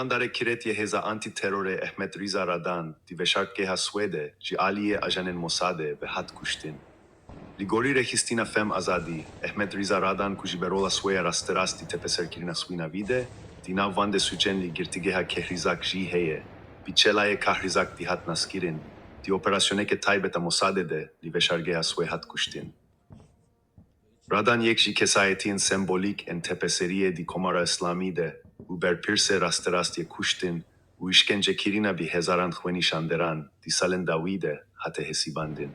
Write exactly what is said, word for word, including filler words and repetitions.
Fermandarê Kirêt yê Hêza Antî-Terorê Ehmed Rîza Radan di veşartgeha Swêdê ji aliyê ajanên Mosadê ve hat kuştin. Li gorî rêxistina Fem Azadî, Ehmed Rîza Radan ku ji berola Swêya rasterast di tepeserkirina Swînavî de, di nav van de sûcên li girtîgeha Kehrîzak jî heye, bi çelayê Kahrîzak dihat naskirin, di operasyoneke taybet a Mosadê de li veşargeha Swê hat kuştin. Radan yek ji kesayetiyên sembolîk ên tepeseriyê di Komara Îslamî de û berpirsê rasterast yê kuştin û îşkencekirina bi hezaran xwenîşanderan di salên dawî de hate hesibandin.